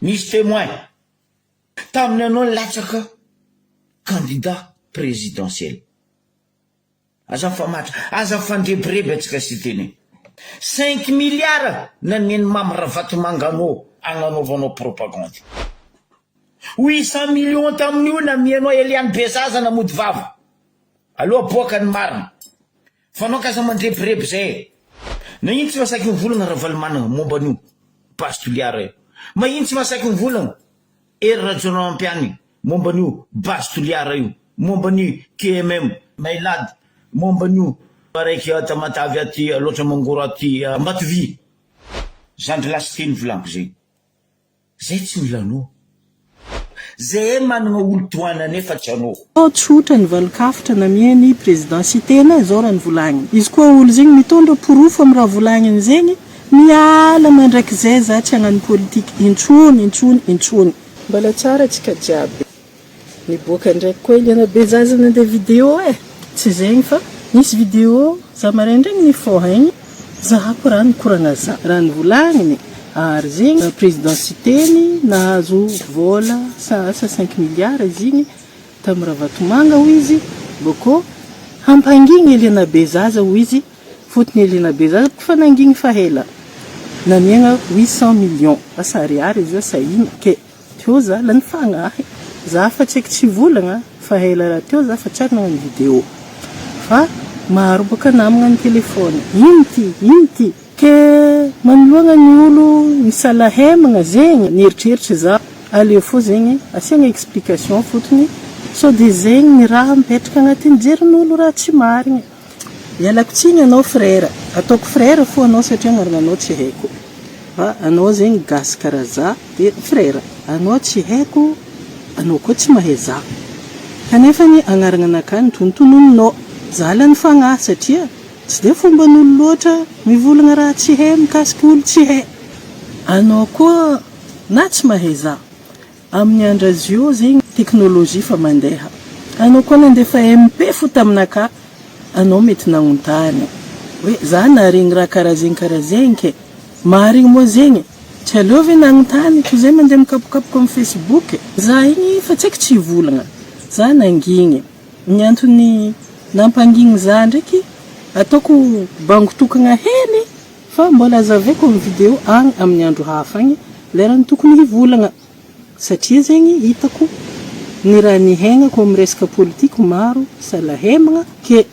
Nisy témoin tamin'ny anao nilatsaka candidat présidentiel. Aza mifamatra, aza mifandrebireby antsika Siteny. Cinq milliards namian'i Mamy Ravatomanga anao agnanaovanao propagande. 800 millions tamin'io namianao Eliane Bezaza namody vava. Aleo aboaka ny marina. Fa anao k'aza mandrebireby zay e. Nagnino tsy masaky mivolagna Ravalomanana momba an'io base Toliara io? Magnino tsy masaky mivolagna Hery Rajaonarimampianina momba an'io base Toliara io? Momba ny QMM Mailad? Momba an'io araiky Tamatave aty Alaotra Mangoro aty Ambatovy? Zandry lahy Siteny volaniko zegny. Zay tsy mila anao. Zahay managna olo tohananay fa tsy anao. Sao tsotra ny valin-kafatra namian'i Président Siteny zao raha nivolagniny. Izy koa olo zegny mitondra porofo am raha volagniny zegny, miala mandrakizay za tsy hagnano politique intsony intsony intsony. Mbola tsara tsika jiaby. Niboaka ndraiky koa Eliana Bezaza nandeha vidéo eh! Tsy zegny fa nisy vidéo za maraindraigny nifoha igny zahako raha nikoragna za raha nivolagniny ary zegny président Siteny nahazo vola sa asa cinq milliards izy igny tam Ravatomanga hoy izy bôkô hampangigny Eliana Bezaza hoy izy fotony Eliana Bezaza bôka fa nangigny fa ela namiagna 800 millions asa ariary izy io asa ino ke Teo za lany fagnahy. Za fa tsy aiky tsy hivolagna fa ela rahateo za fa tsary nagnano video fa maro boka namagna ny telephone ino ty ino ty ke manoloagna ny olo misalahemagna zegny nieritreritra za aleo fô zegny asiagna explication fotony sao de zegny ny raha mipetraka agnatin'ny jerin'olo raha tsy marigny. Ialako tsiny anao frère, ataoko frère fo anao satria agnarananao tsy haiko fa anao zegny gasy karaha za de frère, anao tsy haiko anao koa tsy mahay za kanefany agnarana anakahy no tonontononinao, za lany fagnahy satria tsy de fomban'olo loatra mivolagna raha tsy hay mikasiky olo tsy hay, anao koa na tsy mahay za. Amin'ny andro azy io zegny technologie fa mandeha. Anao koa nandefa MP fo taminakahy, anao mety nagnontany hoe za naharegny raha karaha zegny karaha zegny ke, marigny moa zegny? Tsy aleo ve nagnontany toy zay mandeha mikapokapoka amin'ny facebook? Za igny fa tsy haiko tsy hivolagna, za nangigny. Ny antony nampangigny za ndraiky ataoko bango tokagna hely Fa mbola azavaiko amin'ny video agny amin'ny andro hafa agny lerany tokony hivolagna satria zegny hitako ny raha nihaignako amin'ny resaka politique maro salahemagna ke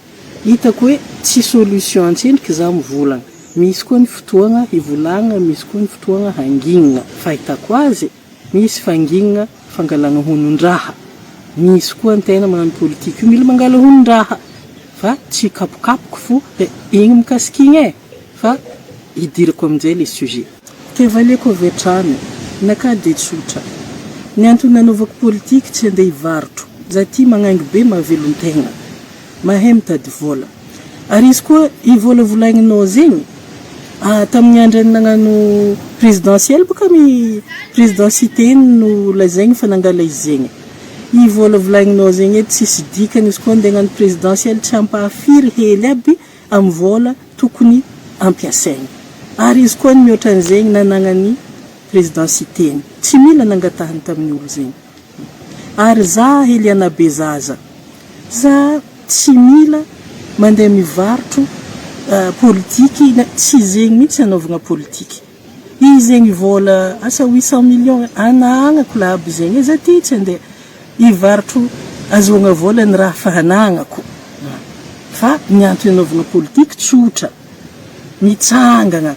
hitako hoe tsy solution antsendriky za mivolagna misy koa ny fotoagna hivolagna misy koa ny fotoagna hangignina fahitako azy Misy fanginina fangalana honon-draha, misy koa antegna magnano politique io mila mangala honon-draha fa tsy kapokapoky fo de igny mikasiky igny e fa idirako aminjay le sujet. Ke valiako avy hatrany, nakà de tsotra, ny antony nanaovako politique tsy andeha hivarotro, za ty magnaingo be mahavelon-tegna. Mahay mitady vola. Ary izy koa i vola volaigninao zegny ah tamin'ny andrany nagnano présidentielle boka mi président Siteny no lazaigny fa nangala izy zegny. I vola volaigninao zegny edy tsisy dikany izy koa andeha hagnano présidentielle tsy ampahafiry hely aby amin'ny vola tokony ampiasaigny. Ary izy koa ny mihoatra an'izegny nanagnan'ny président Siteny. Tsy mila nangatahany tamin'ny olo zegny. Ary za Eliana Bezaza za tsy mila mandeha mivarotro politiky na tsy zegny mihitsy anaovagna politiky i zegny vola asa 800 millions anagnako la aby zegny e za ty tsy andeha hivarotro azahoagna vola ny raha fa anagnako fa ny antony anaovagna politiky tsotra mitsangagna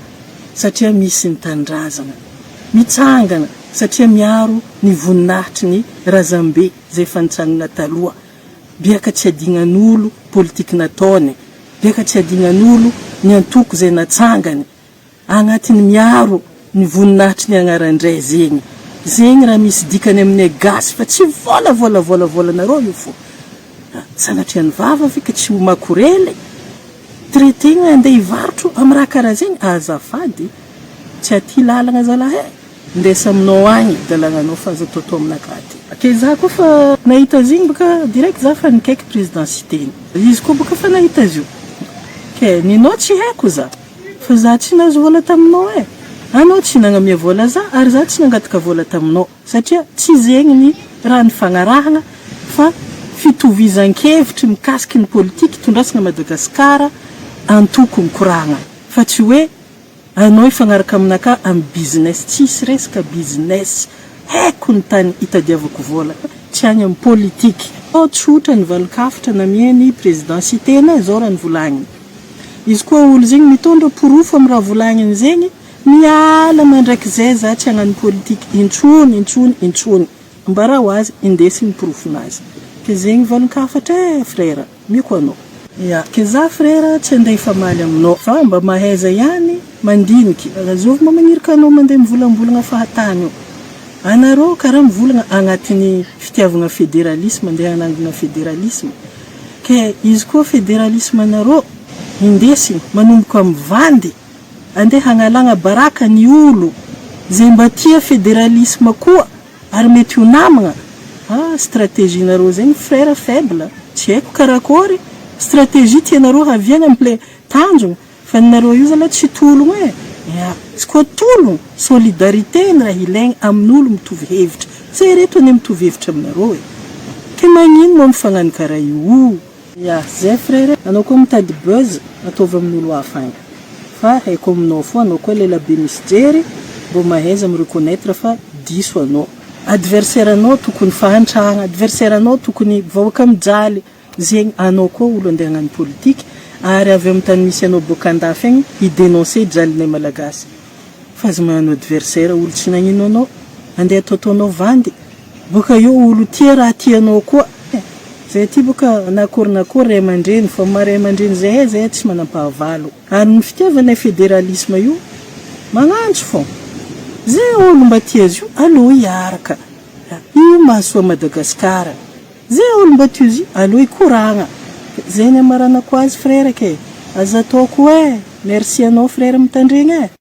satria misy ny tanindrazagna mitsangagna satria miaro ny voninahitry ny razambe izay efa nitsanona taloha, biaka tsy adignan'olo politique nataony, biaka tsy adignan'olo ny antoko izay natsangany, agnatiny miaro ny voninahitry ny agnaran-dray zegny, zegny raha misy dikany aminay gasy fa tsy vola vola vola volanareo io fô, sanatria ny vava ve ka tsy ho makorely, traiter-gna andeha hivarotro amy raha karaha zegny, azafady tsy aty lalagna zalahy e. Ndesa aminao agny dalagnanao fa aza ataotao aminakahy aty. Ke za koa fa nahita azy igny boka direct za fa nikaiky président Siteny. Izy koa boka fa nahita azy io. Ke ninao tsy haiko za. Fa za tsy nahazo vola taminao e. Anao tsy nagnamia vola za ary za tsy nangataka vola taminao satria tsy zegny ny raha nifagnarahagna fa fitovizan-kevitry mikasiky ny politiky itondrasagna Madagasikara antoko mikoragna fa tsy hoe anao hifagnaraka aminakahy amy business tsisy resaka business haiko ny tany itadiavako vola tsy agny amy politiky. Tsotra ny valin-kafatra namian'ny président Siteny zao raha nivolagniny. Izy koa olo zegny mitondra porofo amy raha volagniny zegny, miala mandrakizay za tsy hagnano politiky intsony intsony intsony. Ambara ho azy indesigny porofonazy. Ke zegny valin-kafatra e frère, miko anao. Ya, ke za frère tsy andeha hifamaly aminao fa mba mahaiza ihany mandiniky. Azovy ma magniraka anao mandeha mivolambolagna fahatany io. Anareo karaha mivolagna agnatin'ny fitiavagna federalisme, andeha hanangana federalisme. Ke izy koa federalisme anareo indesigny manomboka amy vandy, andeha hagnalagna baraka ny olo zay mba tia federalisme koa ary mety ho namagna. Ah, stratégie nareo zegny frère faible, tsy haiko karakory stratégie tianareo haviagna amle tanjogno fa ninareo io zalahy tsy tologno e. Ya, izy koa tologno, solidarité ny raha ilaigny amin'olo mitovy hevitra. Zay reto anie mitovy hevitra aminareo e. Ke magnino moa mifagnano karaha io? Ya, zay frère, anao koa mitady buzz ataovy amin'olo hafa agny. Fa haiko aminao fo anao koa lela be misy jery, mbô mahaiza mi-reconnaître fa diso anao. Adversaire anao tokony fahantragna, adversaire anao tokony vahoaka mijaly. Zegny anao koa olo andeha hagnano politiky ary avy amin'ny tany misy anao boaka andafy agny hi-dénoncer jalinay malagasy. Fa aza magnano adversaire olo tsy nagnino anao, andeha ataotaonao vandy. Boaka eo olo tia raha tianao koa. Zay aty boka na akory na akory ray aman-dreny fa maha ray aman-dreny zahay zahay tsy manam-pahavalo. Ary ny fitiavanay federalisme io magnantso fô. Zay olo mba tia azy io aleo hiaraka. Io mahasoa Madagasikara. Zay olo mba tia azy io aleo hikoragna. Zay ny amaranako azy frère ke. Aza ataoko e. Merci anao frère mitandregny e.